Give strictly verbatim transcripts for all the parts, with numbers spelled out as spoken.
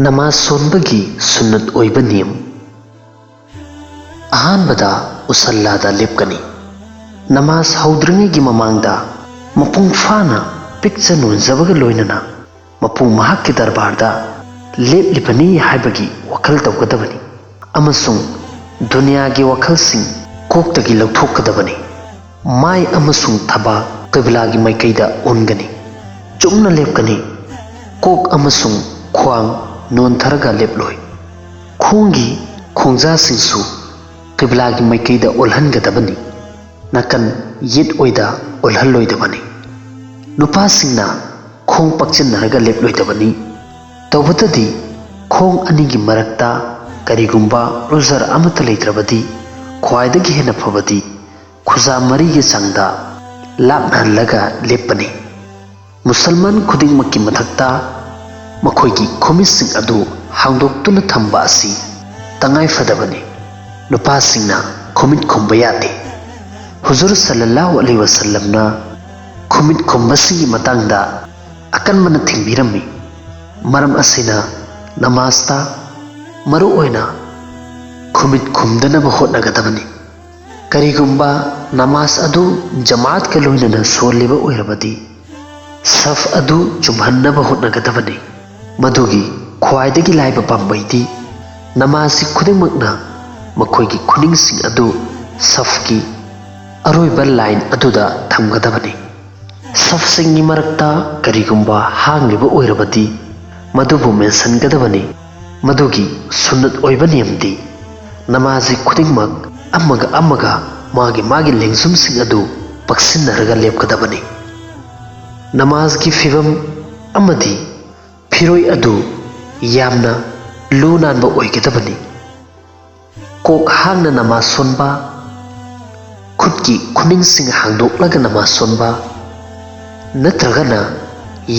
ꯅꯃꯥꯖ ꯁꯣꯟꯕꯒꯤ ꯁꯨꯟꯅꯠ ꯑꯣꯏꯕ ꯅꯤꯌꯝ꯫ ꯑꯍꯥꯟꯕꯗ ꯎꯁꯜꯂꯥꯗ ꯂꯦꯞꯀꯅꯤ꯫ ꯅꯃꯥꯖ ꯍꯧꯗ꯭ꯔꯤꯉꯩꯒꯤ ꯃꯃꯥꯡꯗ ꯃꯄꯨꯡ ꯐꯥꯅ ꯄꯤꯛꯆ ꯅꯣꯟꯖꯕꯒ ꯂꯣꯏꯅꯅ ꯃꯄꯨ ꯃꯍꯥꯛꯀꯤ ꯗꯔꯕꯥꯔꯗ ꯂꯦꯞꯂꯤꯕꯅꯤ ꯍꯥꯏꯕꯒꯤ ꯋꯥꯈꯜ ꯇꯧꯒꯗꯕꯅꯤ ꯑꯃꯁꯨꯡ ꯗꯨꯅꯤꯌꯥꯒꯤ ꯋꯥꯈꯜꯁꯤꯡ ꯀꯣꯛꯇꯒꯤ ꯂꯧꯊꯣꯛꯀꯗꯕꯅꯤ꯫ ꯃꯥꯏ ꯑꯃꯁꯨꯡ ꯊꯕꯥꯛ ꯀꯤꯕꯂꯥꯒꯤ ꯃꯥꯏꯀꯩꯗ ꯑꯣꯟꯒꯅꯤ꯫ ꯆꯨꯝꯅ ꯂꯦꯞꯀꯅꯤ꯫ ꯀꯣꯛ ꯑꯃꯁꯨꯡ ꯈ꯭ꯋꯥꯡ ꯅꯣꯟꯊꯔꯒ ꯂꯦꯞꯂꯣꯏ꯫ ꯈꯣꯡꯒꯤ ꯈꯣꯡꯖꯥꯁꯤꯡꯁꯨ ꯀꯤꯕꯂꯥꯒꯤ ꯃꯥꯏꯀꯩꯗ ꯑꯣꯜꯍꯟꯒꯗꯕꯅꯤ꯫ ꯅꯥꯀꯟ ꯌꯦꯠ ꯑꯣꯏꯗ ꯑꯣꯜꯍꯜꯂꯣꯏꯗꯕꯅꯤ꯫ ꯅꯨꯄꯥꯁꯤꯡꯅ ꯈꯣꯡ ꯄꯥꯛꯆꯤꯟꯅꯔꯒ ꯂꯦꯞꯂꯣꯏꯗꯕꯅꯤ꯫ ꯇꯧꯕꯇꯗꯤ ꯈꯣꯡ ꯑꯅꯤꯒꯤ ꯃꯔꯛꯇ ꯀꯔꯤꯒꯨꯝꯕ ꯎꯖꯔ ꯑꯃꯠꯇ ꯂꯩꯇ꯭ꯔꯕꯗꯤ ꯈ꯭ꯋꯥꯏꯗꯒꯤ ꯍꯦꯟꯅ ꯐꯕꯗꯤ ꯈꯨꯖꯥ ꯃꯔꯤꯒꯤ ꯆꯥꯡꯗ ꯂꯥꯞꯅꯍꯜꯂꯒ ꯂꯦꯞꯄꯅꯤ꯫ ꯃꯨꯁꯜꯃꯥꯟ ꯈꯨꯗꯤꯡꯃꯛꯀꯤ ꯃꯊꯛꯇ ꯃꯈꯣꯏꯒꯤ ꯈꯨꯃꯤꯠꯁꯤꯡ ꯑꯗꯨ ꯍꯥꯡꯗꯣꯛꯇꯨꯅ ꯊꯝꯕ ꯑꯁꯤ ꯇꯉꯥꯏ ꯐꯗꯕꯅꯤ꯫ ꯅꯨꯄꯥꯁꯤꯡꯅ ꯈꯨꯃꯤꯠ ꯈꯨꯝꯕ ꯌꯥꯗꯦ꯫ ꯍꯨꯖꯨꯔ ꯁꯜꯂꯜꯂꯥꯍꯨ ꯑꯂꯩꯍꯤ ꯋꯁꯜꯂꯝꯅ ꯈꯨꯃꯤꯠ ꯈꯨꯝꯕꯁꯤꯡꯒꯤ ꯃꯇꯥꯡꯗ ꯑꯀꯟꯕꯅ ꯊꯤꯡꯕꯤꯔꯝꯃꯤ꯫ ꯃꯔꯝ ꯑꯁꯤꯅ ꯅꯃꯥꯖꯇ ꯃꯔꯨ ꯑꯣꯏꯅ ꯈꯨꯃꯤꯠ ꯈꯨꯝꯗꯅꯕ ꯍꯣꯠꯅꯒꯗꯕꯅꯤ꯫ ꯀꯔꯤꯒꯨꯝꯕ ꯅꯃꯥꯖ ꯑꯗꯨ ꯖꯃꯥꯠꯀ ꯂꯣꯏꯅꯅ ꯁꯣꯜꯂꯤꯕ ꯑꯣꯏꯔꯕꯗꯤ ꯁꯐ ꯑꯗꯨ ꯆꯨꯝꯍꯟꯅꯕ ꯍꯣꯠꯅꯒꯗꯕꯅꯤ꯫ ꯃꯗꯨꯒꯤ ꯈ꯭ꯋꯥꯏꯗꯒꯤ ꯂꯥꯏꯕ ꯄꯥꯝꯕꯩꯗꯤ ꯅꯃꯥꯖꯤ ꯈꯨꯗꯤꯡꯃꯛꯅ ꯃꯈꯣꯏꯒꯤ ꯈꯨꯅꯤꯡꯁꯤꯡ ꯑꯗꯨ ꯁꯐꯀꯤ ꯑꯔꯣꯏꯕ ꯂꯥꯏꯟ ꯑꯗꯨꯗ ꯊꯝꯒꯗꯕꯅꯤ꯫ ꯁꯐꯁꯤꯡꯒꯤ ꯃꯔꯛꯇ ꯀꯔꯤꯒꯨꯝꯕ ꯍꯥꯡꯂꯤꯕ ꯑꯣꯏꯔꯕꯗꯤ ꯃꯗꯨꯕꯨ ꯃꯦꯟꯁꯤꯟꯒꯗꯕꯅꯤ꯫ ꯃꯗꯨꯒꯤ ꯁꯨꯟꯅꯠ ꯑꯣꯏꯕ ꯅꯤꯌꯝꯗꯤ ꯅꯃꯥꯖꯤ ꯈꯨꯗꯤꯡꯃꯛ ꯑꯃꯒ ꯑꯃꯒ ꯃꯥꯒꯤ ꯃꯥꯒꯤ ꯂꯦꯡꯖꯨꯝꯁꯤꯡ ꯑꯗꯨ ꯄꯛꯁꯤꯟꯅꯔꯒ ꯂꯦꯞꯀꯗꯕꯅꯤ꯫ ꯅꯃꯥꯖꯒꯤ ꯐꯤꯕꯝ ꯑꯃꯗꯤ ꯐꯤꯔꯣꯏ ꯑꯗꯨ ꯌꯥꯝꯅ ꯂꯨ ꯅꯥꯟꯕ ꯑꯣꯏꯒꯗꯕꯅꯤ꯫ ꯀꯣꯛ ꯍꯥꯡꯅ ꯅꯃꯥꯖ ꯁꯣꯟꯕ, ꯈꯨꯠꯀꯤ ꯈꯨꯅꯤꯡꯁꯤꯡ ꯍꯥꯡꯗꯣꯛꯂꯒ ꯅꯃꯥꯖ ꯁꯣꯟꯕ ꯅꯠꯇ꯭ꯔꯒꯅ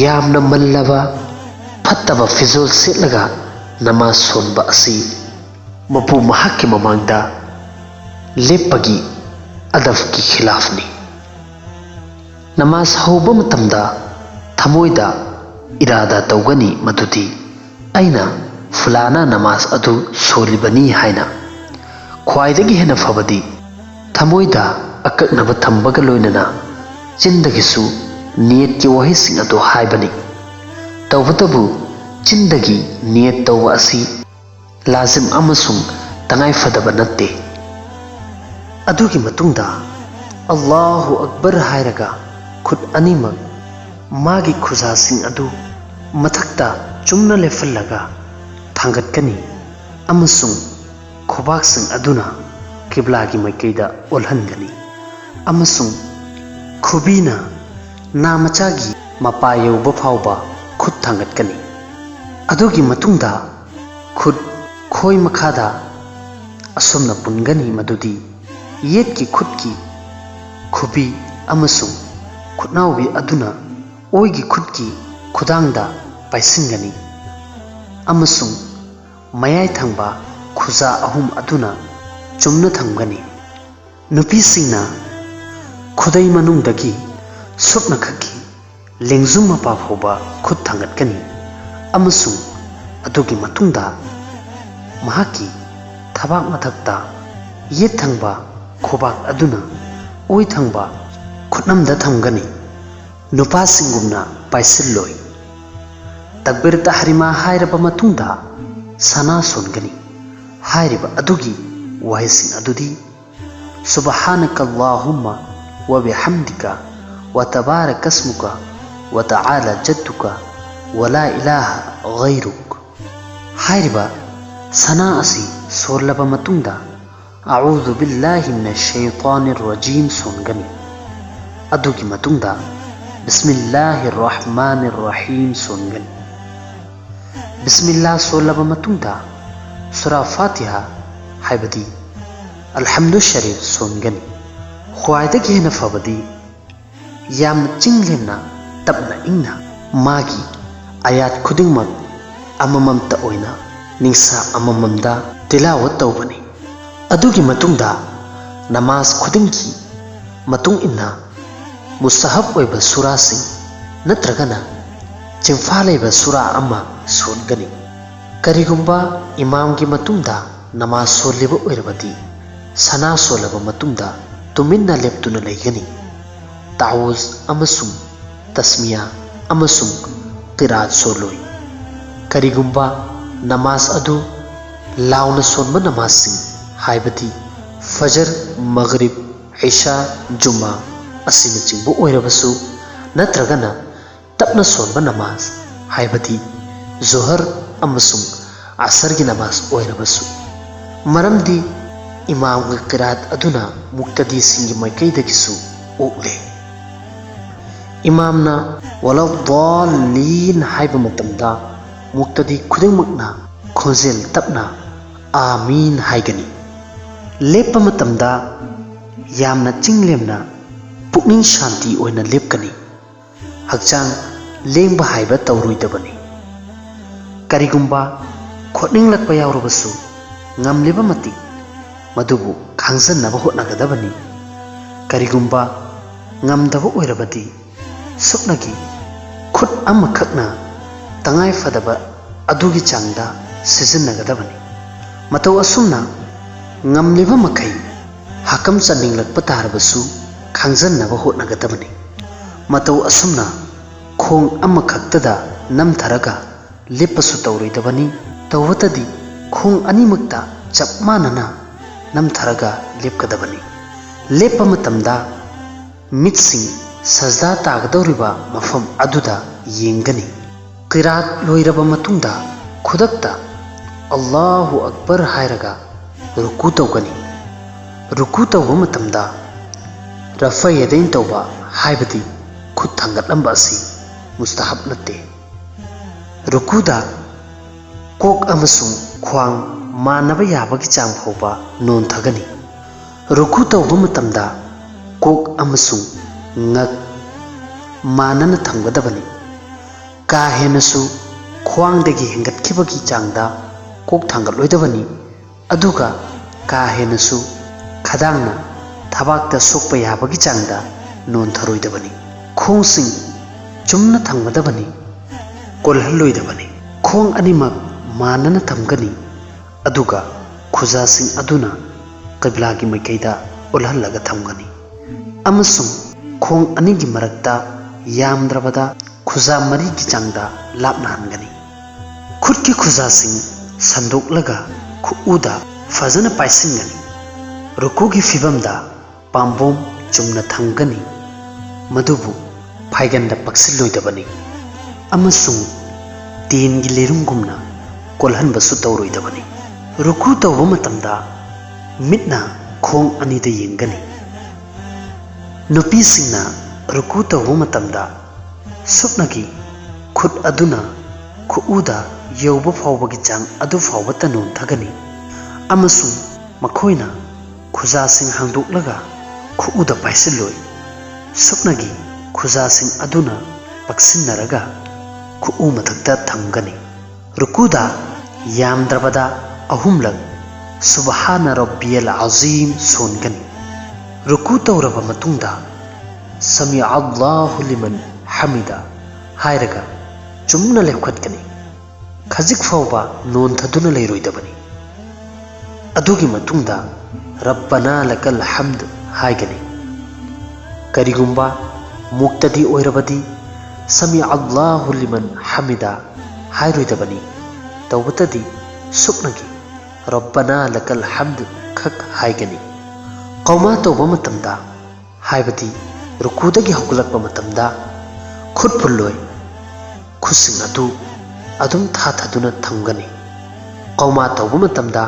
ꯌꯥꯝꯅ ꯃꯜꯂꯕ ꯐꯠꯇꯕ ꯐꯤꯖꯣꯜ ꯁꯦꯠꯂꯒ ꯅꯃꯥꯖ ꯁꯣꯟꯕ ꯑꯁꯤ ꯃꯄꯨ ꯃꯍꯥꯛꯀꯤ ꯃꯃꯥꯡꯗ ꯂꯦꯞꯄꯒꯤ ꯑꯗꯕꯀꯤ ꯈꯤꯂꯥꯐꯅꯤ꯫ ꯅꯃꯥꯖ ꯍꯧꯕ ꯃꯇꯝꯗ ꯊꯃꯣꯏꯗ ꯏꯔꯥꯗꯥ ꯇꯧꯒꯅꯤ ꯃꯗꯨꯗꯤ ꯑꯩꯅ ꯐꯨꯂꯥꯅ ꯅꯃꯥꯖ ꯑꯗꯨ ꯁꯣꯜꯂꯤꯕꯅꯤ ꯍꯥꯏꯅ꯫ ꯈ꯭ꯋꯥꯏꯗꯒꯤ ꯍꯦꯟꯅ ꯐꯕꯗꯤ ꯊꯃꯣꯏꯗ ꯑꯀꯛꯅꯕ ꯊꯝꯕꯒ ꯂꯣꯏꯅꯅ ꯆꯤꯟꯗꯒꯤꯁꯨ ꯅꯤꯌꯠꯀꯤ ꯋꯥꯍꯩꯁꯤꯡ ꯑꯗꯨ ꯍꯥꯏꯕꯅꯤ꯫ ꯇꯧꯕꯇꯕꯨ ꯆꯤꯟꯗꯒꯤ ꯅꯤꯌꯠ ꯇꯧꯕ ꯑꯁꯤ ꯂꯥꯖꯤꯝ ꯑꯃꯁꯨꯡ ꯇꯉꯥꯏꯐꯗꯕ ꯅꯠꯇꯦ꯫ ꯑꯗꯨꯒꯤ ꯃꯇꯨꯡꯗ "ꯑꯜꯂꯥꯍꯨ ꯑꯛꯕꯔ" ꯍꯥꯏꯔꯒ ꯈꯨꯠ ꯑꯅꯤꯃꯛ ꯃꯥꯒꯤ ꯈꯨꯖꯥꯁꯤꯡ ꯑꯗꯨ ꯃꯊꯛꯇ ꯆꯨꯝꯅ ꯂꯦꯞꯍꯜꯂꯒ ꯊꯥꯡꯒꯠꯀꯅꯤ ꯑꯃꯁꯨꯡ ꯈꯨꯕꯥꯛꯁꯤꯡ ꯑꯗꯨꯅ ꯀꯤꯕ꯭ꯂꯥꯒꯤ ꯃꯥꯏꯀꯩꯗ ꯑꯣꯜꯍꯟꯒꯅꯤ ꯑꯃꯁꯨꯡ ꯈꯨꯕꯤꯅ ꯅꯥ ꯃꯆꯥꯒꯤ ꯃꯄꯥ ꯌꯧꯕ ꯐꯥꯎꯕ ꯈꯨꯠ ꯊꯥꯡꯒꯠꯀꯅꯤ꯫ ꯑꯗꯨꯒꯤ ꯃꯇꯨꯡꯗ ꯈꯨꯠ ꯈꯣꯏ ꯃꯈꯥꯗ ꯑꯁꯨꯝꯅ ꯄꯨꯟꯒꯅꯤ, ꯃꯗꯨꯗꯤ ꯌꯦꯠꯀꯤ ꯈꯨꯠꯀꯤ ꯈꯨꯕꯤ ꯑꯃꯁꯨꯡ ꯈꯨꯠꯅꯥꯎꯕꯤ ꯑꯗꯨꯅ ꯑꯣꯏꯒꯤ ꯈꯨꯠꯀꯤ ꯈꯨꯗꯥꯡꯗ ꯄꯥꯏꯁꯤꯟꯒꯅꯤ ꯑꯃꯁꯨꯡ ꯃꯌꯥꯏ ꯊꯪꯕ ꯈꯨꯖꯥ ꯑꯍꯨꯝ ꯑꯗꯨꯅ ꯆꯨꯝꯅ ꯊꯝꯒꯅꯤ꯫ ꯅꯨꯄꯤꯁꯤꯡꯅ ꯈꯨꯗꯩ ꯃꯅꯨꯡꯗꯒꯤ ꯁꯨꯞꯅꯈꯛꯀꯤ ꯂꯦꯡꯖꯨꯝ ꯃꯄꯥ ꯐꯥꯎꯕ ꯈꯨꯠ ꯊꯥꯡꯒꯠꯀꯅꯤ ꯑꯃꯁꯨꯡ ꯑꯗꯨꯒꯤ ꯃꯇꯨꯡꯗ ꯃꯍꯥꯛꯀꯤ ꯊꯕꯥꯛ ꯃꯊꯛꯇ ꯌꯦꯠ ꯊꯪꯕ ꯈꯨꯕꯥꯛ ꯑꯗꯨꯅ ꯑꯣꯏ ꯊꯪꯕ ꯈꯨꯠꯅꯝꯗ ꯊꯝꯒꯅꯤ꯫ ꯅꯨꯄꯥꯁꯤꯡꯒꯨꯝꯅ ꯄꯥꯏꯁꯤꯜꯂꯣꯏ꯫ ꯇꯛꯕꯤꯔ ꯇꯍꯔꯤꯃꯥ ꯍꯥꯏꯔꯕ ꯃꯇꯨꯡꯗ ꯁꯅꯥ ꯁꯣꯟꯒꯅꯤ꯫ ꯍꯥꯏꯔꯤꯕ ꯑꯗꯨꯒꯤ ꯋꯥꯍꯩꯁꯤꯡ ꯑꯗꯨꯗꯤ: "ꯁꯨꯕꯍꯥꯅꯀ ꯑꯜꯂꯥꯍꯨꯝꯃ ꯋ ꯕꯤꯍꯝꯗꯤꯀ ꯋ ꯇꯕꯥꯔꯀ ꯏꯁꯃꯨꯀ ꯋ ꯇꯑꯥꯂꯥ ꯖꯠꯇꯨꯀ ꯋ ꯂꯥ ꯏꯂꯥꯍ ꯒꯩꯔꯨꯛ"꯫ ꯍꯥꯏꯔꯤꯕ ꯁꯅꯥ ꯑꯁꯤ ꯁꯣꯜꯂꯕ ꯃꯇꯨꯡꯗ "ꯑꯑꯨꯖꯨ ꯕꯤꯜꯂꯥꯍꯤ ꯃꯤꯅ ꯁꯩꯇꯥꯅꯤꯔ ꯔꯖꯤꯝ" ꯁꯣꯟꯒꯅꯤ꯫ ꯑꯗꯨꯒꯤ ꯃꯇꯨꯡꯗ "ꯕꯤꯁꯃꯤꯜꯂꯥꯍꯤ ꯔꯍꯃꯥꯅꯤꯔ ꯔꯍꯤꯝ" ꯁꯣꯟꯒꯅꯤ꯫ ꯕꯤꯁꯃꯤꯜꯂꯥ ꯁꯣꯜꯂꯕ ꯃꯇꯨꯡꯗ ꯁꯨꯔꯥ ꯐꯥꯇꯤꯍꯥ, ꯍꯥꯏꯕꯗꯤ ꯑꯜꯍꯝꯗꯨ ꯁꯔꯤꯐ ꯁꯣꯟꯒꯅꯤ꯫ ꯈ꯭ꯋꯥꯏꯗꯒꯤ ꯍꯦꯟꯅ ꯐꯕꯗꯤ ꯌꯥꯝꯅ ꯆꯤꯡ ꯂꯦꯝꯅ, ꯇꯞꯅ ꯏꯪꯅ ꯃꯥꯒꯤ ꯑꯌꯥꯠ ꯈꯨꯗꯤꯡꯃꯛ ꯑꯃꯃꯝꯇ ꯑꯣꯏꯅ ꯅꯤꯡꯁꯥ ꯑꯃꯃꯝꯗ ꯇꯤꯂꯥꯋꯠ ꯇꯧꯕꯅꯤ꯫ ꯑꯗꯨꯒꯤ ꯃꯇꯨꯡꯗ ꯅꯃꯥꯖ ꯈꯨꯗꯤꯡꯒꯤ ꯃꯇꯨꯡ ꯏꯟꯅ ꯃꯨꯁꯇꯍꯕ ꯑꯣꯏꯕ ꯁꯨꯔꯥꯁꯤꯡ ꯅꯠꯇ꯭ꯔꯒꯅ ꯆꯤꯡꯐꯥ ꯂꯩꯕ ꯁꯨꯔꯥ ꯑꯃ ꯁꯣꯟꯒꯅꯤ꯫ ꯀꯔꯤꯒꯨꯝꯕ ꯏꯃꯥꯝꯒꯤ ꯃꯇꯨꯡꯗ ꯅꯃꯥꯖ ꯁꯣꯜꯂꯤꯕ ꯑꯣꯏꯔꯕꯗꯤ, ꯁꯅꯥ ꯁꯣꯜꯂꯕ ꯃꯇꯨꯡꯗ ꯇꯨꯃꯤꯟꯅ ꯂꯦꯞꯇꯨꯅ ꯂꯩꯒꯅꯤ꯫ ꯇꯥꯎꯖ ꯑꯃꯁꯨꯡ ꯇꯁꯃꯤꯌꯥ ꯑꯃꯁꯨꯡ ꯀꯤꯔꯥꯠ ꯁꯣꯜꯂꯣꯏ꯫ ꯀꯔꯤꯒꯨꯝꯕ ꯅꯃꯥꯖ ꯑꯗꯨ ꯂꯥꯎꯅ ꯁꯣꯟꯕ ꯅꯃꯥꯖꯁꯤꯡ, ꯍꯥꯏꯕꯗꯤ ꯐꯖꯔ, ꯃꯒꯔꯤꯕ, ꯏꯁꯥ, ꯖꯨꯃꯥ ꯑꯁꯤꯅꯆꯤꯡꯕ ꯑꯣꯏꯔꯕꯁꯨ, ꯅꯠꯇ꯭ꯔꯒꯅ ꯇꯞꯅ ꯁꯣꯟꯕ ꯅꯃꯥꯖ, ꯍꯥꯏꯕꯗꯤ ꯖꯣꯍꯔ ꯑꯃꯁꯨꯡ ꯑꯁꯔꯒꯤ ꯅꯃꯥꯖ ꯑꯣꯏꯔꯕꯁꯨ, ꯃꯔꯝꯗꯤ ꯏꯃꯥꯝꯒꯤ ꯀꯤꯔꯥꯠ ꯑꯗꯨꯅ ꯃꯨꯛꯇꯗꯤꯁꯤꯡꯒꯤ ꯃꯥꯏꯀꯩꯗꯒꯤꯁꯨ ꯑꯣꯛꯂꯦ꯫ ꯏꯃꯥꯝꯅ "ꯋꯂꯗꯥꯜꯂꯤꯟ" ꯍꯥꯏꯕ ꯃꯇꯝꯗ, ꯃꯨꯛꯇꯗꯤ ꯈꯨꯗꯤꯡꯃꯛꯅ ꯈꯣꯟꯖꯦꯜ ꯇꯞꯅ "ꯑꯥꯃꯤꯟ" ꯍꯥꯏꯒꯅꯤ꯫ ꯂꯦꯞꯄ ꯃꯇꯝꯗ ꯌꯥꯝꯅ ꯆꯤꯡ ꯂꯦꯝꯅ, ꯄꯨꯛꯅꯤꯡ ꯁꯥꯟꯇꯤ ꯑꯣꯏꯅ ꯂꯦꯞꯀꯅꯤ꯫ ꯍꯛꯆꯥꯡ ꯂꯦꯡꯕ ꯍꯥꯏꯕ ꯇꯧꯔꯣꯏꯗꯕꯅꯤ꯫ ꯀꯔꯤꯒꯨꯝꯕ ꯈꯣꯠꯅꯤꯡꯂꯛꯄ ꯌꯥꯎꯔꯕꯁꯨ, ꯉꯝꯂꯤꯕ ꯃꯇꯤꯛ ꯃꯗꯨꯕꯨ ꯈꯥꯡꯖꯟꯅꯕ ꯍꯣꯠꯅꯒꯗꯕꯅꯤ꯫ ꯀꯔꯤꯒꯨꯝꯕ ꯉꯝꯗꯕ ꯑꯣꯏꯔꯕꯗꯤ, ꯁꯨꯞꯅꯒꯤ ꯈꯨꯠ ꯑꯃꯈꯛꯅ ꯇꯉꯥꯏ ꯐꯗꯕ ꯑꯗꯨꯒꯤ ꯆꯥꯡꯗ ꯁꯤꯖꯤꯟꯅꯒꯗꯕꯅꯤ꯫ ꯃꯇꯧ ꯑꯁꯨꯝꯅ ꯉꯝꯂꯤꯕ ꯃꯈꯩ ꯍꯥꯀꯝ ꯆꯟꯅꯤꯡꯂꯛꯄ ꯇꯥꯔꯕꯁꯨ, ꯈꯥꯡꯖꯟꯅꯕ ꯍꯣꯠꯅꯒꯗꯕꯅꯤ꯫ ꯃꯇꯧ ꯑꯁꯨꯝꯅ ꯈꯣꯡ ꯑꯃꯈꯛꯇꯗ ꯅꯝꯊꯔꯒ ꯂꯦꯞꯄꯁꯨ ꯇꯧꯔꯣꯏꯗꯕꯅꯤ꯫ ꯇꯧꯕꯇꯗꯤ ꯈꯣꯡ ꯑꯅꯤꯃꯛꯇ ꯆꯞ ꯃꯥꯟꯅꯅ ꯅꯝꯊꯔꯒ ꯂꯦꯞꯀꯗꯕꯅꯤ꯫ ꯂꯦꯞꯄ ꯃꯇꯝꯗ ꯃꯤꯠꯁꯤꯡ ꯁꯖꯗꯥ ꯇꯥꯒꯗꯧꯔꯤꯕ ꯃꯐꯝ ꯑꯗꯨꯗ ꯌꯦꯡꯒꯅꯤ꯫ ꯀꯤꯔꯥꯠ ꯂꯣꯏꯔꯕ ꯃꯇꯨꯡꯗ ꯈꯨꯗꯛꯇ "ꯑꯜꯂꯥꯍꯨ ꯑꯛꯕꯔ" ꯍꯥꯏꯔꯒ ꯔꯨꯀꯨ ꯇꯧꯒꯅꯤ꯫ ꯔꯨꯀꯨ ꯇꯧꯕ ꯃꯇꯝꯗ ꯔꯐ ꯌꯗꯩꯟ ꯇꯧꯕ, ꯍꯥꯏꯕꯗꯤ ꯈꯨꯠ ꯊꯥꯡꯒꯠꯂꯝꯕ ꯑꯁꯤ ꯃꯨꯁꯇꯍꯕ ꯅꯠꯇꯦ꯫ ꯔꯨꯀꯨꯗ ꯀꯣꯛ ꯑꯃꯁꯨꯡ ꯈ꯭ꯋꯥꯡ ꯃꯥꯟꯅꯕ ꯌꯥꯕꯒꯤ ꯆꯥꯡ ꯐꯥꯎꯕ ꯅꯣꯟꯊꯒꯅꯤ꯫ ꯔꯨꯀꯨ ꯇꯧꯕ ꯃꯇꯝꯗ ꯀꯣꯛ ꯑꯃꯁꯨꯡ ꯉꯛ ꯃꯥꯟꯅꯅ ꯊꯝꯒꯗꯕꯅꯤ꯫ ꯀꯥ ꯍꯦꯟꯅꯁꯨ ꯈ꯭ꯋꯥꯡꯗꯒꯤ ꯍꯦꯟꯒꯠꯈꯤꯕꯒꯤ ꯆꯥꯡꯗ ꯀꯣꯛ ꯊꯥꯡꯒꯠꯂꯣꯏꯗꯕꯅꯤ, ꯑꯗꯨꯒ ꯀꯥ ꯍꯦꯟꯅꯁꯨ ꯈꯗꯥꯡꯅ ꯊꯕꯥꯛꯇ ꯁꯣꯛꯄ ꯌꯥꯕꯒꯤ ꯆꯥꯡꯗ ꯅꯣꯟꯊꯔꯣꯏꯗꯕꯅꯤ꯫ ꯈꯣꯡꯁꯤꯡ ꯆꯨꯝꯅ ꯊꯝꯒꯗꯕꯅꯤ, ꯀꯣꯜꯍꯜꯂꯣꯏꯗꯕꯅꯤ꯫ ꯈꯣꯡ ꯑꯅꯤꯃꯛ ꯃꯥꯟꯅꯅ ꯊꯝꯒꯅꯤ, ꯑꯗꯨꯒ ꯈꯨꯖꯥꯁꯤꯡ ꯑꯗꯨꯅ ꯀꯤꯕ꯭ꯂꯥꯒꯤ ꯃꯥꯏꯀꯩꯗ ꯑꯣꯜꯍꯜꯂꯒ ꯊꯝꯒꯅꯤ, ꯑꯃꯁꯨꯡ ꯈꯣꯡ ꯑꯅꯤꯒꯤ ꯃꯔꯛꯇ ꯌꯥꯝꯗ꯭ꯔꯕꯗ ꯈꯨꯖꯥ ꯃꯔꯤꯒꯤ ꯆꯥꯡꯗ ꯂꯥꯞꯅꯍꯟꯒꯅꯤ꯫ ꯈꯨꯠꯀꯤ ꯈꯨꯖꯥꯁꯤꯡ ꯁꯟꯗꯣꯛꯂꯒ ꯈꯨꯎꯗ ꯐꯖꯅ ꯄꯥꯏꯁꯤꯟꯒꯅꯤ꯫ ꯔꯨꯀꯨꯒꯤ ꯐꯤꯕꯝꯗ ꯄꯥꯝꯕꯣꯝ ꯆꯨꯝꯅ ꯊꯝꯒꯅꯤ, ꯃꯗꯨꯕꯨ ꯐꯥꯏꯒꯟꯗ ꯄꯛꯁꯤꯜꯂꯣꯏꯗꯕꯅꯤ, ꯑꯃꯁꯨꯡ ꯇꯦꯟꯒꯤ ꯂꯩꯔꯨꯝꯒꯨꯝꯅ ꯀꯣꯜꯍꯟꯕꯁꯨ ꯇꯧꯔꯣꯏꯗꯕꯅꯤ꯫ ꯔꯨꯀꯨ ꯇꯧꯕ ꯃꯇꯝꯗ ꯃꯤꯠꯅ ꯈꯣꯡ ꯑꯅꯤꯗ ꯌꯦꯡꯒꯅꯤ꯫ ꯅꯨꯄꯤꯁꯤꯡꯅ ꯔꯨꯀꯨ ꯇꯧꯕ ꯃꯇꯝꯗ ꯁꯨꯞꯅꯒꯤ ꯈꯨꯠ ꯑꯗꯨꯅ ꯈꯨꯎꯗ ꯌꯧꯕ ꯐꯥꯎꯕꯒꯤ ꯆꯥꯡ ꯑꯗꯨ ꯐꯥꯎꯕꯇ ꯅꯣꯟꯊꯒꯅꯤ, ꯑꯃꯁꯨꯡ ꯃꯈꯣꯏꯅ ꯈꯨꯖꯥꯁꯤꯡ ꯍꯥꯡꯗꯣꯛꯂꯒ ꯈꯨꯎꯗ ꯄꯥꯏꯁꯤꯜꯂꯣꯏ꯫ ꯁꯨꯞꯅꯒꯤ ꯈꯨꯖꯥꯁꯤꯡ ꯑꯗꯨꯅ ꯄꯛꯁꯤꯟꯅꯔꯒ ꯈꯨꯎ ꯃꯊꯛꯇ ꯊꯝꯒꯅꯤ꯫ ꯔꯨꯀꯨꯗ ꯌꯥꯝꯗ꯭ꯔꯕꯗ ꯑꯍꯨꯝꯂꯛ "ꯁꯨꯕꯍꯥꯅ ꯔꯕꯤꯌꯜ ꯑꯖꯤꯝ" ꯁꯣꯟꯒꯅꯤ꯫ ꯔꯨꯀꯨ ꯇꯧꯔꯕ ꯃꯇꯨꯡꯗ "ꯁꯃꯤ ꯑꯜꯂꯥꯍꯨ ꯂꯤꯃꯟ ꯍꯃꯤꯗ" ꯍꯥꯏꯔꯒ ꯆꯨꯝꯅ ꯂꯦꯞꯈꯠꯀꯅꯤ꯫ ꯈꯖꯤꯛ ꯐꯥꯎꯕ ꯅꯣꯟꯊꯗꯨꯅ ꯂꯩꯔꯣꯏꯗꯕꯅꯤ꯫ ꯑꯗꯨꯒꯤ ꯃꯇꯨꯡꯗ "ꯔꯕꯅꯥ ꯂꯀꯜ ꯍꯝꯗ" ꯍꯥꯏꯒꯅꯤ꯫ ꯀꯔꯤꯒꯨꯝꯕ ꯃꯨꯛꯇꯗꯤ ꯑꯣꯏꯔꯕꯗꯤ "ꯁꯃꯤ ꯑꯜꯂꯥꯍꯨ ꯂꯤꯃꯟ ꯍꯃꯤꯗ" ꯍꯥꯏꯔꯣꯏꯗꯕꯅꯤ꯫ ꯇꯧꯕꯇꯗꯤ ꯁꯨꯞꯅꯒꯤ "ꯔꯕꯅꯥ ꯂꯀꯜ ꯍꯝꯗ" ꯈꯛ ꯍꯥꯏꯒꯅꯤ꯫ ꯀꯧꯃꯥ ꯇꯧꯕ ꯃꯇꯝꯗ, ꯍꯥꯏꯕꯗꯤ ꯔꯨꯀꯨꯗꯒꯤ ꯍꯧꯒꯠꯂꯛꯄ ꯃꯇꯝꯗ, ꯈꯨꯠ ꯄꯨꯜꯂꯣꯏ꯫ ꯈꯨꯠꯁꯤꯡ ꯑꯗꯨ ꯑꯗꯨꯝ ꯊꯥꯊꯗꯨꯅ ꯊꯝꯒꯅꯤ꯫ ꯀꯧꯃꯥ ꯇꯧꯕ ꯃꯇꯝꯗ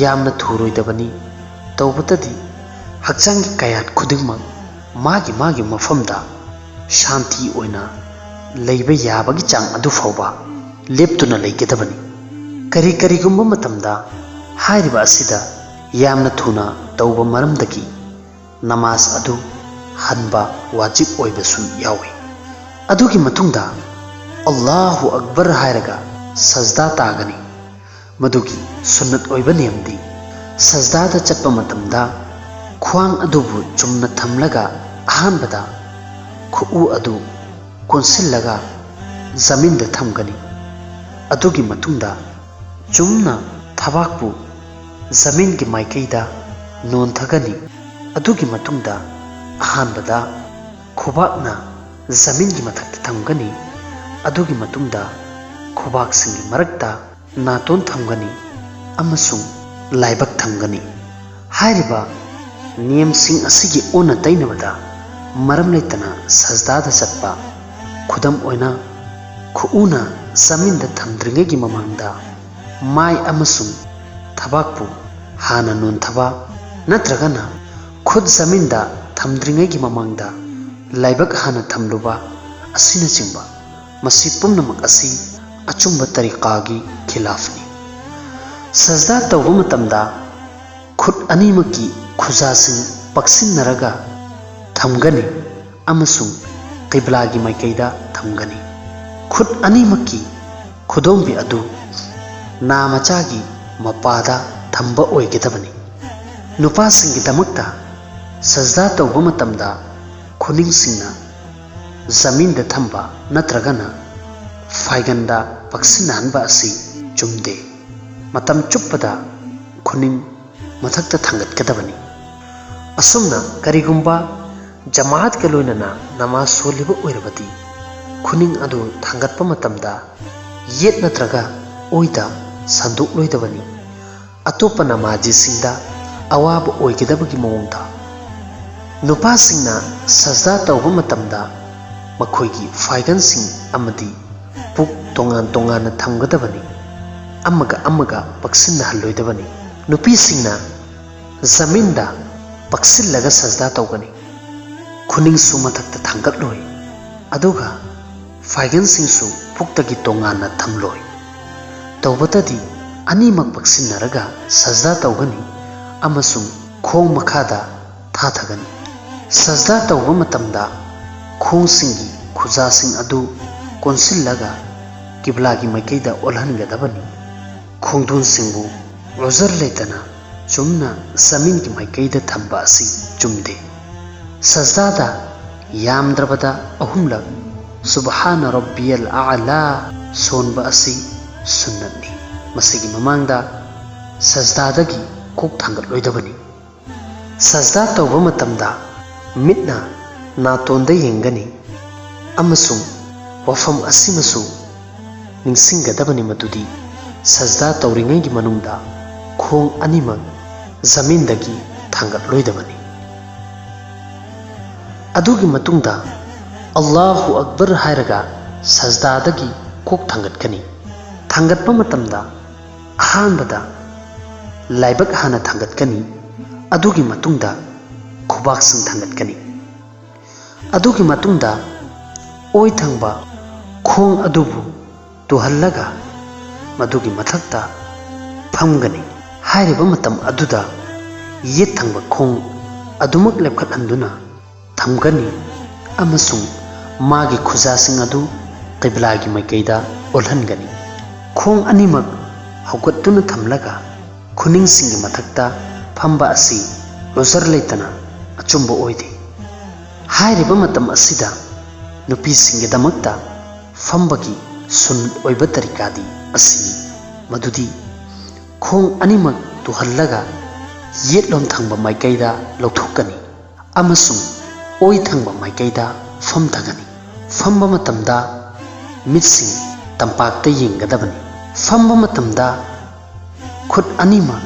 ꯌꯥꯝꯅ ꯊꯨꯔꯣꯏꯗꯕꯅꯤ꯫ ꯇꯧꯕꯇꯗꯤ ꯍꯛꯆꯥꯡꯒꯤ ꯀꯌꯥꯠ ꯈꯨꯗꯤꯡꯃꯛ ꯃꯥꯒꯤ ꯃꯥꯒꯤ ꯃꯐꯝꯗ ꯁꯥꯟꯇꯤ ꯑꯣꯏꯅ ꯂꯩꯕ ꯌꯥꯕꯒꯤ ꯆꯥꯡ ꯑꯗꯨ ꯐꯥꯎꯕ ꯂꯦꯞꯇꯨꯅ ꯂꯩꯒꯗꯕꯅꯤ꯫ ꯀꯔꯤ ꯀꯔꯤꯒꯨꯝꯕ ꯃꯇꯝꯗ ꯍꯥꯏꯔꯤꯕ ꯑꯁꯤꯗ ꯌꯥꯝꯅ ꯊꯨꯅ ꯇꯧꯕ ꯃꯔꯝꯗꯒꯤ ꯅꯃꯥꯖ ꯑꯗꯨ ꯍꯟꯕ ꯋꯥꯖꯤꯕ ꯑꯣꯏꯕꯁꯨ ꯌꯥꯎꯏ꯫ ꯑꯗꯨꯒꯤ ꯃꯇꯨꯡꯗ "ꯑꯜꯂꯥꯍꯨ ꯑꯛꯕꯔ" ꯍꯥꯏꯔꯒ ꯁꯖꯗꯥ ꯇꯥꯒꯅꯤ꯫ ꯃꯗꯨꯒꯤ ꯁꯨꯟꯅꯠ ꯑꯣꯏꯕ ꯅꯤꯌꯝꯗꯤ, ꯁꯖꯗꯥꯗ ꯆꯠꯄ ꯃꯇꯝꯗ ꯈ꯭ꯋꯥꯡ ꯑꯗꯨꯕꯨ ꯆꯨꯝꯅ ꯊꯝꯂꯒ ꯑꯍꯥꯟꯕꯗ ꯈꯨꯎ ꯑꯗꯨ ꯀꯣꯟꯁꯤꯜꯂꯒ ꯖꯃꯤꯟꯗ ꯊꯝꯒꯅꯤ꯫ ꯑꯗꯨꯒꯤ ꯃꯇꯨꯡꯗ ꯆꯨꯝꯅ ꯊꯕꯥꯛꯄꯨ ꯖꯃꯤꯟꯒꯤ ꯃꯥꯏꯀꯩꯗ ꯅꯣꯟꯊꯒꯅꯤ꯫ ꯑꯗꯨꯒꯤ ꯃꯇꯨꯡꯗ ꯑꯍꯥꯟꯕꯗ ꯈꯨꯕꯥꯛꯅ ꯖꯃꯤꯟꯒꯤ ꯃꯊꯛꯇ ꯊꯝꯒꯅꯤ꯫ ꯑꯗꯨꯒꯤ ꯃꯇꯨꯡꯗ ꯈꯨꯕꯥꯛꯁꯤꯡꯒꯤ ꯃꯔꯛꯇ ꯅꯥꯇꯣꯟ ꯊꯝꯒꯅꯤ ꯑꯃꯁꯨꯡ ꯂꯥꯏꯕꯛ ꯊꯝꯒꯅꯤ꯫ ꯍꯥꯏꯔꯤꯕ ꯅꯤꯌꯝꯁꯤꯡ ꯑꯁꯤꯒꯤ ꯑꯣꯟꯅ ꯇꯩꯅꯕꯗ ꯃꯔꯝ ꯂꯩꯇꯅ ꯁꯖꯗꯥꯗ ꯆꯠꯄ, ꯈꯨꯗꯝ ꯑꯣꯏꯅ ꯈꯨꯎꯅ ꯖꯃꯤꯟꯗ ꯊꯝꯗ꯭ꯔꯤꯉꯩꯒꯤ ꯃꯃꯥꯡꯗ ꯃꯥꯏ ꯑꯃꯁꯨꯡ ꯊꯕꯥꯛꯄꯨ ꯍꯥꯟꯅ ꯅꯣꯟꯊꯕ ꯅꯠꯇ꯭ꯔꯒꯅ ꯈꯨꯠ ꯖꯃꯤꯟꯗ ꯊꯝꯗ꯭ꯔꯤꯉꯩꯒꯤ ꯃꯃꯥꯡꯗ ꯂꯥꯏꯕꯛ ꯍꯥꯟꯅ ꯊꯝꯂꯨꯕ ꯑꯁꯤꯅꯆꯤꯡꯕ, ꯃꯁꯤ ꯄꯨꯝꯅꯃꯛ ꯑꯁꯤ ꯑꯆꯨꯝꯕ ꯇꯔꯤꯀꯥꯒꯤ ꯈꯤꯂꯥꯐꯅꯤ꯫ ꯁꯖꯗꯥ ꯇꯧꯕ ꯃꯇꯝꯗ ꯈꯨꯠ ꯑꯅꯤꯃꯛꯀꯤ ꯈꯨꯖꯥꯁꯤꯡ ꯄꯛꯁꯤꯟꯅꯔꯒ ꯊꯝꯒꯅꯤ ꯑꯃꯁꯨꯡ ꯀꯤꯕ꯭ꯂꯥꯒꯤ ꯃꯥꯏꯀꯩꯗ ꯊꯝꯒꯅꯤ꯫ ꯈꯨꯠ ꯑꯅꯤꯃꯛꯀꯤ ꯈꯨꯗꯣꯝꯕꯤ ꯑꯗꯨ ꯅꯥ ꯃꯆꯥꯒꯤ ꯃꯄꯥꯗ ꯊꯝꯕ ꯑꯣꯏꯒꯗꯕꯅꯤ꯫ ꯅꯨꯄꯥꯁꯤꯡꯒꯤꯗꯃꯛꯇ ꯁꯖꯗꯥ ꯇꯧꯕ ꯃꯇꯝꯗ ꯈꯨꯅꯤꯡꯁꯤꯡꯅ ꯖꯃꯤꯟꯗ ꯊꯝꯕ ꯅꯠꯇ꯭ꯔꯒꯅ ꯐꯥꯏꯒꯟꯗ ꯄꯛꯁꯤꯟꯅꯍꯟꯕ ꯑꯁꯤ ꯆꯨꯝꯗꯦ꯫ ꯃꯇꯝ ꯆꯨꯞꯄꯗ ꯈꯨꯅꯤꯡ ꯃꯊꯛꯇ ꯊꯥꯡꯒꯠꯀꯗꯕꯅꯤ꯫ ꯑꯁꯨꯝꯅ ꯀꯔꯤꯒꯨꯝꯕ ꯖꯃꯥꯑꯠꯀ ꯂꯣꯏꯅꯅ ꯅꯃꯥꯖ ꯁꯣꯜꯂꯤꯕ ꯑꯣꯏꯔꯕꯗꯤ, ꯈꯨꯅꯤꯡ ꯑꯗꯨ ꯊꯥꯡꯒꯠꯄ ꯃꯇꯝꯗ ꯌꯦꯠ ꯅꯠꯇ꯭ꯔꯒ ꯑꯣꯏꯗ ꯁꯟꯗꯣꯛꯂꯣꯏꯗꯕꯅꯤ꯫ ꯑꯇꯣꯞꯄ ꯅꯃꯥꯖꯤꯁꯤꯡꯗ ꯑꯋꯥꯕ ꯑꯣꯏꯒꯗꯕꯒꯤ ꯃꯑꯣꯡꯗ, ꯅꯨꯄꯥꯁꯤꯡꯅ ꯁꯖꯗꯥ ꯇꯧꯕ ꯃꯇꯝꯗ ꯃꯈꯣꯏꯒꯤ ꯐꯥꯏꯒꯟꯁꯤꯡ ꯑꯃꯗꯤ ꯄꯨꯛ ꯇꯣꯉꯥꯟ ꯇꯣꯉꯥꯟꯅ ꯊꯝꯒꯗꯕꯅꯤ, ꯑꯃꯒ ꯑꯃꯒ ꯄꯛꯁꯤꯟꯅꯍꯜꯂꯣꯏꯗꯕꯅꯤ꯫ ꯅꯨꯄꯤꯁꯤꯡꯅ ꯖꯃꯤꯟꯗ ꯄꯛꯁꯤꯜꯂꯒ ꯁꯖꯗꯥ ꯇꯧꯒꯅꯤ꯫ ꯈꯨꯅꯤꯡꯁꯨ ꯃꯊꯛꯇ ꯊꯥꯡꯒꯠꯂꯣꯏ, ꯑꯗꯨꯒ ꯐꯥꯏꯒꯟꯁꯤꯡꯁꯨ ꯄꯨꯛꯇꯒꯤ ꯇꯣꯉꯥꯟꯅ ꯊꯝꯂꯣꯏ꯫ ꯇꯧꯕꯇꯗꯤ ꯑꯅꯤꯃꯛ ꯄꯛꯁꯤꯟꯅꯔꯒ ꯁꯖꯗꯥ ꯇꯧꯒꯅꯤ ꯑꯃꯁꯨꯡ ꯈꯣꯡ ꯃꯈꯥꯗ ꯊꯥꯊꯒꯅꯤ꯫ ꯁꯖꯗꯥ ꯇꯧꯕ ꯃꯇꯝꯗ ꯈꯣꯡꯁꯤꯡꯒꯤ ꯈꯨꯖꯥꯁꯤꯡ ꯑꯗꯨ ꯀꯣꯟꯁꯤꯜꯂꯒ ꯀꯤꯕ꯭ꯂꯥꯒꯤ ꯃꯥꯏꯀꯩꯗ ꯑꯣꯜꯍꯟꯒꯗꯕꯅꯤ꯫ ꯈꯣꯡꯗꯣꯟꯁꯤꯡꯕꯨ ꯎꯖꯔ ꯂꯩꯇꯅ ꯆꯨꯝꯅ ꯖꯃꯤꯟꯒꯤ ꯃꯥꯏꯀꯩꯗ ꯊꯝꯕ ꯑꯁꯤ ꯆꯨꯝꯗꯦ꯫ ꯁꯖꯗꯥꯗ ꯌꯥꯝꯗ꯭ꯔꯕꯗ ꯑꯍꯨꯝꯂꯛ "ꯁꯨꯕꯍꯥꯅ ꯔꯕꯤꯌꯜ ꯑꯥꯂꯥ" ꯁꯣꯟꯕ ꯑꯁꯤ ꯁꯨꯟꯅꯠꯅꯤ꯫ ꯃꯁꯤꯒꯤ ꯃꯃꯥꯡꯗ ꯁꯖꯗꯥꯗꯒꯤ ꯀꯣꯛ ꯊꯥꯡꯒꯠꯂꯣꯏꯗꯕꯅꯤ꯫ ꯁꯖꯗꯥ ꯇꯧꯕ ꯃꯇꯝꯗ ꯃꯤꯠꯅ ꯅꯥꯇꯣꯟꯗ ꯌꯦꯡꯒꯅꯤ ꯑꯃꯁꯨꯡ ꯋꯥꯐꯝ ꯑꯁꯤꯃꯁꯨ ꯅꯤꯡꯁꯤꯡꯒꯗꯕꯅꯤ ꯃꯗꯨꯗꯤ ꯁꯖꯗꯥ ꯇꯧꯔꯤꯉꯩꯒꯤ ꯃꯅꯨꯡꯗ ꯈꯣꯡ ꯑꯅꯤꯃꯛ ꯖꯃꯤꯟꯗꯒꯤ ꯊꯥꯡꯒꯠꯂꯣꯏꯗꯕꯅꯤ꯫ ꯑꯗꯨꯒꯤ ꯃꯇꯨꯡꯗ ꯑꯜꯂꯥꯍꯨ ꯑꯛꯕꯔ ꯍꯥꯏꯔꯒ ꯁꯖꯗꯥꯗꯒꯤ ꯀꯣꯛ ꯊꯥꯡꯒꯠꯀꯅꯤ꯫ ꯊꯥꯡꯒꯠꯄ ꯃꯇꯝꯗ ꯑꯍꯥꯟꯕꯗ ꯂꯥꯏꯕꯛ ꯍꯥꯟꯅ ꯊꯥꯡꯒꯠꯀꯅꯤ꯫ ꯑꯗꯨꯒꯤ ꯃꯇꯨꯡꯗ ꯈꯨꯕꯥꯛꯁꯤꯡ ꯊꯥꯡꯒꯠꯀꯅꯤ꯫ ꯑꯗꯨꯒꯤ ꯃꯇꯨꯡꯗ ꯑꯣꯏ ꯊꯪꯕ ꯈꯣꯡ ꯑꯗꯨꯕꯨ ꯇꯨꯍꯜꯂꯒ ꯃꯗꯨꯒꯤ ꯃꯊꯛꯇ ꯐꯝꯒꯅꯤ꯫ ꯍꯥꯏꯔꯤꯕ ꯃꯇꯝ ꯑꯗꯨꯗ ꯌꯦꯠ ꯊꯪꯕ ꯈꯣꯡ ꯑꯗꯨꯃꯛ ꯂꯦꯞꯈꯠꯍꯟꯗꯨꯅ ꯊꯝꯒꯅꯤ ꯑꯃꯁꯨꯡ ꯃꯥꯒꯤ ꯈꯨꯖꯥꯁꯤꯡ ꯑꯗꯨ ꯀꯤꯕꯂꯥꯒꯤ ꯃꯥꯏꯀꯩꯗ ꯑꯣꯜꯍꯟꯒꯅꯤ꯫ ꯈꯣꯡ ꯑꯅꯤꯃꯛ ꯍꯧꯒꯠꯇꯨꯅ ꯊꯝꯂꯒ ꯈꯨꯅꯤꯡꯁꯤꯡꯒꯤ ꯃꯊꯛꯇ ꯐꯝꯕ ꯑꯁꯤ ꯎꯖꯔ ꯂꯩꯇꯅ ꯑꯆꯨꯝꯕ ꯑꯣꯏꯗꯦ꯫ ꯍꯥꯏꯔꯤꯕ ꯃꯇꯝ ꯑꯁꯤꯗ ꯅꯨꯄꯤꯁꯤꯡꯒꯤꯗꯃꯛꯇ ꯐꯝꯕꯒꯤ ꯁꯨꯟ ꯑꯣꯏꯕ ꯇꯔꯤꯀꯥꯗꯤ ꯑꯁꯤꯅꯤ, ꯃꯗꯨꯗꯤ ꯈꯣꯡ ꯑꯅꯤꯃꯛ ꯇꯨꯍꯜꯂꯒ ꯌꯦꯠꯂꯣꯝ ꯊꯪꯕ ꯃꯥꯏꯀꯩꯗ ꯂꯧꯊꯣꯛꯀꯅꯤ ꯑꯃꯁꯨꯡ ꯑꯣꯏ ꯊꯪꯕ ꯃꯥꯏꯀꯩꯗ ꯐꯝꯊꯒꯅꯤ꯫ ꯐꯝꯕ ꯃꯇꯝꯗ ꯃꯤꯠꯁꯤꯡ ꯇꯝꯄꯥꯛꯇ ꯌꯦꯡꯒꯗꯕꯅꯤ꯫ ꯐꯝꯕ ꯃꯇꯝꯗ ꯈꯨꯠ ꯑꯅꯤꯃꯛ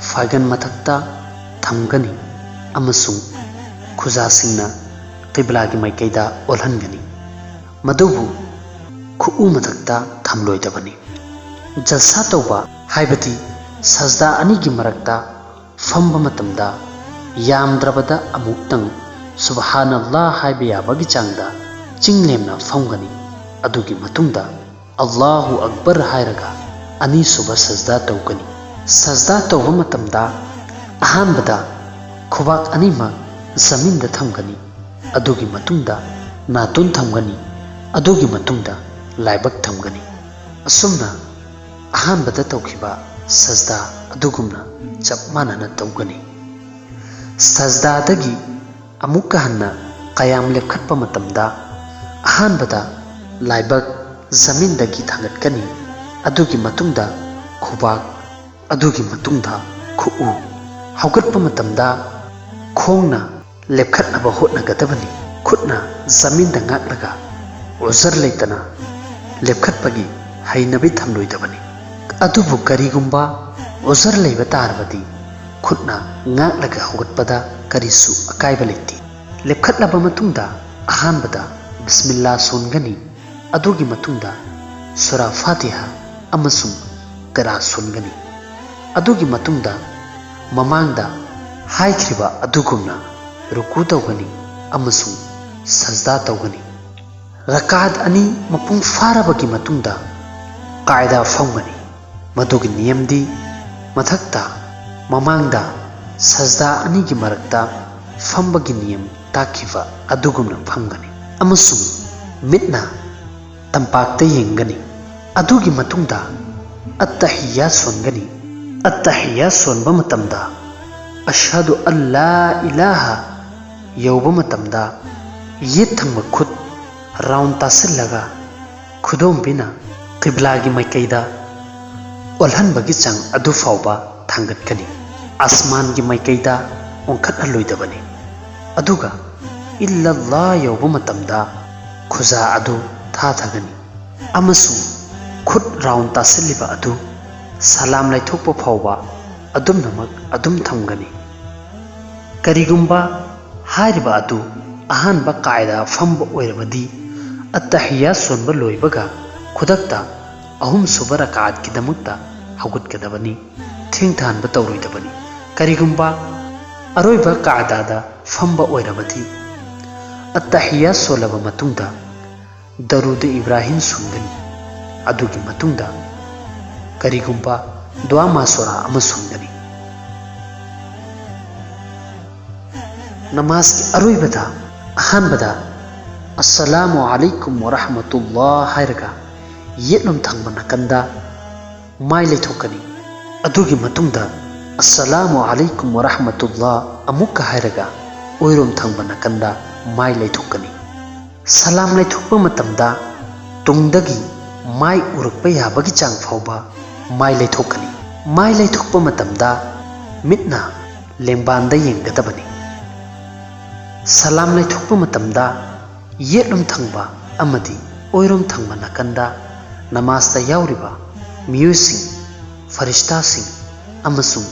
ꯐꯥꯏꯒꯟ ꯃꯊꯛꯇ ꯊꯝꯒꯅꯤ ꯑꯃꯁꯨꯡ ꯈꯨꯖꯥꯁꯤꯡꯅ ꯀꯤꯕꯂꯥꯒꯤ ꯃꯥꯏꯀꯩꯗ ꯑꯣꯜꯍꯟꯒꯅꯤ, ꯃꯗꯨꯕꯨ ꯈꯨꯎ ꯃꯊꯛꯇ ꯊꯝꯂꯣꯏꯗꯕꯅꯤ꯫ ꯖꯜꯁꯥ ꯇꯧꯕ ꯍꯥꯏꯕꯗꯤ ꯁꯖꯗꯥ ꯑꯅꯤꯒꯤ ꯃꯔꯛꯇ ꯐꯝꯕ ꯃꯇꯝꯗ ꯌꯥꯝꯗ꯭ꯔꯕꯗ ꯑꯃꯨꯛꯇꯪ ꯁꯨꯕꯍꯥꯅꯜꯂꯥ ꯍꯥꯏꯕ ꯌꯥꯕꯒꯤ ꯆꯥꯡꯗ ꯆꯤꯡꯂꯦꯝꯅ ꯐꯝꯒꯅꯤ꯫ ꯑꯗꯨꯒꯤ ꯃꯇꯨꯡꯗ ꯑꯜꯂꯥꯍꯨ ꯑꯛꯕꯔ ꯍꯥꯏꯔꯒ ꯑꯅꯤꯁꯨꯕ ꯁꯖꯗꯥ ꯇꯧꯒꯅꯤ꯫ ꯁꯖꯗꯥ ꯇꯧꯕ ꯃꯇꯝꯗ ꯑꯍꯥꯟꯕꯗ ꯈꯨꯕꯥꯛ ꯑꯅꯤꯃꯛ ꯖꯃꯤꯟꯗ ꯊꯝꯒꯅꯤ꯫ ꯑꯗꯨꯒꯤ ꯃꯇꯨꯡꯗ ꯅꯥꯇꯣꯟ ꯊꯝꯒꯅꯤ꯫ ꯑꯗꯨꯒꯤ ꯃꯇꯨꯡꯗ ꯂꯥꯏꯕꯛ ꯊꯝꯒꯅꯤ꯫ ꯑꯁꯨꯝꯅ ꯑꯍꯥꯟꯕꯗ ꯇꯧꯈꯤꯕ ꯁꯖꯗꯥ ꯑꯗꯨꯒꯨꯝꯅ ꯆꯞ ꯃꯥꯟꯅꯅ ꯇꯧꯒꯅꯤ꯫ ꯁꯖꯗꯥꯗꯒꯤ ꯑꯃꯨꯛꯀ ꯍꯟꯅ ꯀꯌꯥꯝ ꯂꯦꯞꯈꯠꯄ ꯃꯇꯝꯗ ꯑꯍꯥꯟꯕꯗ ꯂꯥꯏꯕꯛ ꯖꯃꯤꯟꯗꯒꯤ ꯊꯥꯡꯒꯠꯀꯅꯤ꯫ ꯑꯗꯨꯒꯤ ꯃꯇꯨꯡꯗ ꯈꯨꯕꯥꯛ, ꯑꯗꯨꯒꯤ ꯃꯇꯨꯡꯗ ꯈꯨꯎ꯫ ꯍꯧꯒꯠꯄ ꯃꯇꯝꯗ ꯈꯣꯡꯅ ꯂꯦꯞꯈꯠꯅꯕ ꯍꯣꯠꯅꯒꯗꯕꯅꯤ꯫ ꯈꯨꯠꯅ ꯖꯃꯤꯟꯗ ꯉꯥꯛꯂꯒ ꯎꯖꯔ ꯂꯩꯇꯅ ꯂꯦꯞꯈꯠꯄꯒꯤ ꯍꯩꯅꯕꯤ ꯊꯝꯂꯣꯏꯗꯕꯅꯤ꯫ ꯑꯗꯨꯕꯨ ꯀꯔꯤꯒꯨꯝꯕ ꯎꯖꯔ ꯂꯩꯕ ꯇꯥꯔꯕꯗꯤ ꯈꯨꯠꯅ ꯉꯥꯛꯂꯒ ꯍꯧꯒꯠꯄꯗ ꯀꯔꯤꯁꯨ ꯑꯀꯥꯏꯕ ꯂꯩꯇꯦ꯫ ꯂꯦꯞꯈꯠꯂꯕ ꯃꯇꯨꯡꯗ ꯑꯍꯥꯟꯕꯗ ꯕꯤꯁꯃꯤꯜꯂꯥ ꯁꯣꯟꯒꯅꯤ꯫ ꯑꯗꯨꯒꯤ ꯃꯇꯨꯡꯗ ꯁꯨꯔꯥ ꯐꯥꯇꯤꯍꯥ ꯑꯃꯁꯨꯡ ꯀꯔꯥ ꯁꯣꯟꯒꯅꯤ꯫ ꯑꯗꯨꯒꯤ ꯃꯇꯨꯡꯗ ꯃꯃꯥꯡꯗ ꯍꯥꯏꯈ꯭ꯔꯤꯕ ꯑꯗꯨꯒꯨꯝꯅ ꯔꯨꯀꯨ ꯇꯧꯒꯅꯤ ꯑꯃꯁꯨꯡ ꯁꯖꯗꯥ ꯇꯧꯒꯅꯤ꯫ ꯔꯀꯥꯠ ꯑꯅꯤ ꯃꯄꯨꯡ ꯐꯥꯔꯕꯒꯤ ꯃꯇꯨꯡꯗ ꯀꯥꯏꯗꯥ ꯐꯝꯒꯅꯤ꯫ ꯃꯗꯨꯒꯤ ꯅꯤꯌꯝꯗꯤ ꯃꯊꯛꯇ ꯃꯃꯥꯡꯗ ꯁꯖꯗꯥ ꯑꯅꯤꯒꯤ ꯃꯔꯛꯇ ꯐꯝꯕꯒꯤ ꯅꯤꯌꯝ ꯇꯥꯛꯈꯤꯕ ꯑꯗꯨꯒꯨꯝꯅ ꯐꯝꯒꯅꯤ ꯑꯃꯁꯨꯡ ꯃꯤꯠꯅ ꯇꯝꯄꯥꯛꯇ ꯌꯦꯡꯒꯅꯤ꯫ ꯑꯗꯨꯒꯤ ꯃꯇꯨꯡꯗ ꯑꯠꯇꯍꯤꯌꯥ ꯁꯣꯟꯒꯅꯤ꯫ ꯑꯠꯇꯍꯤꯌꯥ ꯁꯣꯟꯕ ꯃꯇꯝꯗ ꯑꯁꯍꯗꯨ ꯑꯜꯂꯥ ꯏꯂꯥꯍ ꯌꯧꯕ ꯃꯇꯝꯗ ꯌꯦꯠ ꯊꯪꯕ ꯈꯨꯠ ꯔꯥꯎꯟ ꯇꯥꯁꯤꯜꯂꯒ ꯈꯨꯗꯣꯝꯕꯤꯅ ꯀꯤꯕ꯭ꯂꯥꯒꯤ ꯃꯥꯏꯀꯩꯗ ꯑꯣꯜꯍꯟꯕꯒꯤ ꯆꯥꯡ ꯑꯗꯨ ꯐꯥꯎꯕ ꯊꯥꯡꯒꯠꯀꯅꯤ꯫ ꯑꯁꯃꯥꯟꯒꯤ ꯃꯥꯏꯀꯩꯗ ꯑꯣꯟꯈꯠꯍꯜꯂꯣꯏꯗꯕꯅꯤ꯫ ꯑꯗꯨꯒ ꯏꯜꯂꯜꯂꯥ ꯌꯧꯕ ꯃꯇꯝꯗ ꯈꯨꯖꯥ ꯑꯗꯨ ꯊꯥꯊꯒꯅꯤ ꯑꯃꯁꯨꯡ ꯈꯨꯠ ꯔꯥꯎꯟ ꯇꯥꯁꯤꯜꯂꯤꯕ ꯑꯗꯨ ꯁꯂꯥꯝ ꯂꯩꯊꯣꯛꯄ ꯐꯥꯎꯕ ꯑꯗꯨꯝꯅꯃꯛ ꯑꯗꯨꯝ ꯊꯝꯒꯅꯤ꯫ ꯀꯔꯤꯒꯨꯝꯕ ꯍꯥꯏꯔꯤꯕ ꯑꯗꯨ ꯑꯍꯥꯟꯕ ꯀꯥꯏꯗꯥ ꯐꯝꯕ ꯑꯣꯏꯔꯕꯗꯤ, ꯑꯠꯇꯍꯤꯌꯥ ꯁꯣꯟꯕ ꯂꯣꯏꯕꯒ ꯈꯨꯗꯛꯇ ꯑꯍꯨꯝꯁꯨꯕ ꯔꯀꯥꯠꯀꯤꯗꯃꯛꯇ ꯍꯧꯒꯠꯀꯗꯕꯅꯤ꯫ ꯊꯦꯡꯊꯍꯟꯕ ꯇꯧꯔꯣꯏꯗꯕꯅꯤ꯫ ꯀꯔꯤꯒꯨꯝꯕ ꯑꯔꯣꯏꯕ ꯀꯥꯏꯗꯥꯗ ꯐꯝꯕ ꯑꯣꯏꯔꯕꯗꯤ, ꯑꯠꯇꯍꯤꯌꯥ ꯁꯣꯜꯂꯕ ꯃꯇꯨꯡꯗ ꯗꯔꯨꯗ ꯏꯕ꯭ꯔꯥꯍꯤꯝ ꯁꯣꯟꯒꯅꯤ꯫ ꯑꯗꯨꯒꯤ ꯃꯇꯨꯡꯗ ꯀꯔꯤꯒꯨꯝꯕ ꯗꯨꯋꯥ ꯃꯥꯁꯨꯔꯥ ꯑꯃ ꯁꯣꯟꯒꯅꯤ꯫ ꯅꯃꯥꯖꯀꯤ ꯑꯔꯣꯏꯕꯗ ꯑꯍꯥꯟꯕꯗ "ꯑꯁꯁꯂꯥꯃꯨ ꯑꯂꯩꯀꯨꯝ ꯋꯔꯍꯃꯇꯨꯜꯂꯥ" ꯍꯥꯏꯔꯒ ꯌꯦꯠꯂꯣꯝ ꯊꯪꯕ ꯅꯥꯀꯟꯗ ꯃꯥꯏ ꯂꯩꯊꯣꯛꯀꯅꯤ꯫ ꯑꯗꯨꯒꯤ ꯃꯇꯨꯡꯗ "ꯑꯁꯁꯂꯥꯃꯨ ꯑꯂꯩꯀꯨꯝ ꯋꯔꯍꯃꯇꯨꯜꯂꯥ" ꯑꯃꯨꯛꯀ ꯍꯥꯏꯔꯒ ꯑꯣꯏꯔꯣꯝ ꯊꯪꯕ ꯅꯥꯀꯟꯗ ꯃꯥꯏ ꯂꯩꯊꯣꯛꯀꯅꯤ꯫ ꯁꯂꯥꯝ ꯂꯩꯊꯣꯛꯄ ꯃꯇꯝꯗ ꯇꯨꯡꯗꯒꯤ ꯃꯥꯏ ꯎꯔꯛꯄ ꯌꯥꯕꯒꯤ ꯆꯥꯡ ꯐꯥꯎꯕ ꯃꯥꯏ ꯂꯩꯊꯣꯛꯀꯅꯤ꯫ ꯃꯥꯏ ꯂꯩꯊꯣꯛꯄ ꯃꯇꯝꯗ ꯃꯤꯠꯅ ꯂꯦꯡꯕꯥꯟꯗ ꯌꯦꯡꯒꯗꯕꯅꯤ꯫ ꯁꯂꯥꯝ ꯂꯩꯊꯣꯛꯄ ꯃꯇꯝꯗ ꯌꯦꯠꯂꯣꯝ ꯊꯪꯕ ꯑꯃꯗꯤ ꯑꯣꯏꯔꯣꯝ ꯊꯪꯕ ꯅꯥꯀꯟꯗ ꯅꯃꯥꯖꯇ ꯌꯥꯎꯔꯤꯕ ꯃꯤꯑꯣꯏꯁꯤꯡ, ꯐꯔꯤꯁꯇꯥꯁꯤꯡ ꯑꯃꯁꯨꯡ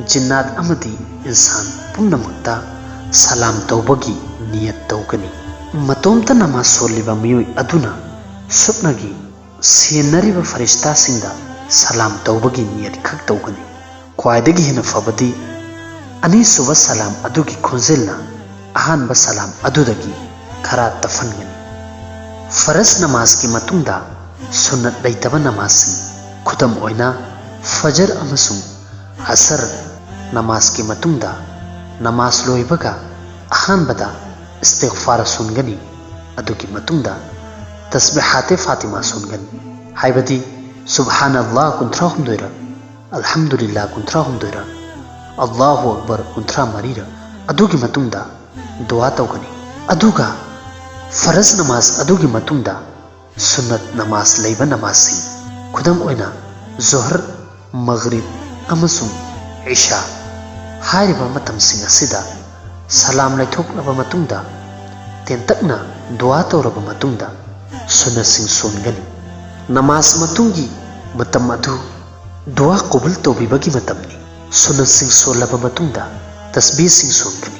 ꯖꯤꯟꯅꯥꯠ ꯑꯃꯗꯤ ꯏꯟꯁꯥꯟ ꯄꯨꯝꯅꯃꯛꯇ ꯁꯂꯥꯝ ꯇꯧꯕꯒꯤ ꯅꯤꯌꯠ ꯇꯧꯒꯅꯤ꯫ ꯃꯇꯣꯝꯇ ꯅꯃꯥꯖ ꯁꯣꯜꯂꯤꯕ ꯃꯤꯑꯣꯏ ꯑꯗꯨꯅ ꯁꯨꯞꯅꯒꯤ ꯁꯦꯟꯅꯔꯤꯕ ꯐꯔꯤꯁꯇꯥꯁꯤꯡꯗ ꯁꯂꯥꯝ ꯇꯧꯕꯒꯤ ꯅꯤꯌꯠ ꯈꯛ ꯇꯧꯒꯅꯤ꯫ ꯈ꯭ꯋꯥꯏꯗꯒꯤ ꯍꯦꯟꯅ ꯐꯕꯗꯤ ꯑꯅꯤꯁꯨꯕ ꯁꯂꯥꯝ ꯑꯗꯨꯒꯤ ꯈꯣꯟꯖꯦꯜꯅ ꯑꯍꯥꯟꯕ ꯁꯂꯥꯝ ꯑꯗꯨꯗꯒꯤ ꯈꯔ ꯇꯞꯍꯟꯒꯅꯤ꯫ ꯐꯔꯖ ꯅꯃꯥꯖꯀꯤ ꯃꯇꯨꯡꯗ ꯁꯨꯟꯅꯠ ꯂꯩꯇꯕ ꯅꯃꯥꯖꯁꯤꯡ, ꯈꯨꯗꯝ ꯑꯣꯏꯅ ꯐꯖꯔ ꯑꯃꯁꯨꯡ ꯑꯁꯔ ꯅꯃꯥꯖꯀꯤ ꯃꯇꯨꯡꯗ, ꯅꯃꯥꯖ ꯂꯣꯏꯕꯒ ꯑꯍꯥꯟꯕꯗ ꯏꯁꯇꯤꯒꯐꯥꯔ ꯁꯣꯟꯒꯅꯤ, ꯑꯗꯨꯒꯤ ꯃꯇꯨꯡꯗ ꯇꯁꯕꯤꯍꯥꯇꯦ ꯐꯥꯇꯤꯃꯥ ꯁꯣꯟꯒꯅꯤ, ꯍꯥꯏꯕꯗꯤ ꯁꯨꯕꯍꯥꯅ ꯑꯜꯂꯥꯍ ꯀꯨꯟꯊ꯭ꯔꯥ ꯍꯨꯝꯗꯣꯏꯔꯛ, ꯑꯜꯍꯝꯗꯨꯂꯤꯜꯂꯥꯍ ꯀꯨꯟꯊ꯭ꯔꯥ ꯍꯨꯝꯗꯣꯏꯔꯛ, ꯑꯜꯂꯥꯍꯨ ꯑꯛꯕꯔ ꯀꯨꯟꯊ꯭ꯔꯥ ꯃꯔꯤꯔꯛ꯫ ꯑꯗꯨꯒꯤ ꯃꯇꯨꯡꯗ ꯗꯨꯋꯥ ꯇꯧꯒꯅꯤ꯫ ꯑꯗꯨꯒ ꯐꯔꯖ ꯅꯃꯥꯖ ꯑꯗꯨꯒꯤ ꯃꯇꯨꯡꯗ ꯁꯨꯟꯅꯠ ꯅꯃꯥꯖ ꯂꯩꯕ ꯅꯃꯥꯖꯁꯤꯡ, ꯈꯨꯗꯝ ꯑꯣꯏꯅ ꯖꯣꯍꯔ, ꯃꯒꯔꯤꯕ ꯑꯃꯁꯨꯡ ꯏꯁꯥ ꯍꯥꯏꯔꯤꯕ ꯃꯇꯝꯁꯤꯡ ꯑꯁꯤꯗ ꯁꯂꯥꯝ ꯂꯩꯊꯣꯛꯂꯕ ꯃꯇꯨꯡꯗ, ꯇꯦꯟꯇꯛꯅ ꯗꯨꯋꯥ ꯇꯧꯔꯕ ꯃꯇꯨꯡꯗ ꯁꯨꯟꯅꯠꯁꯤꯡ ꯁꯣꯟꯒꯅꯤ꯫ ꯅꯃꯥꯖ ꯃꯇꯨꯡꯒꯤ ꯃꯇꯝ ꯑꯗꯨ ꯗꯨꯋꯥ ꯀꯕꯨꯜ ꯇꯧꯕꯤꯕꯒꯤ ꯃꯇꯝꯅꯤ꯫ ꯁꯨꯟꯅꯠꯁꯤꯡ ꯁꯣꯜꯂꯕ ꯃꯇꯨꯡꯗ ꯇꯁꯕꯤꯍꯁꯤꯡ ꯁꯣꯟꯒꯅꯤ꯫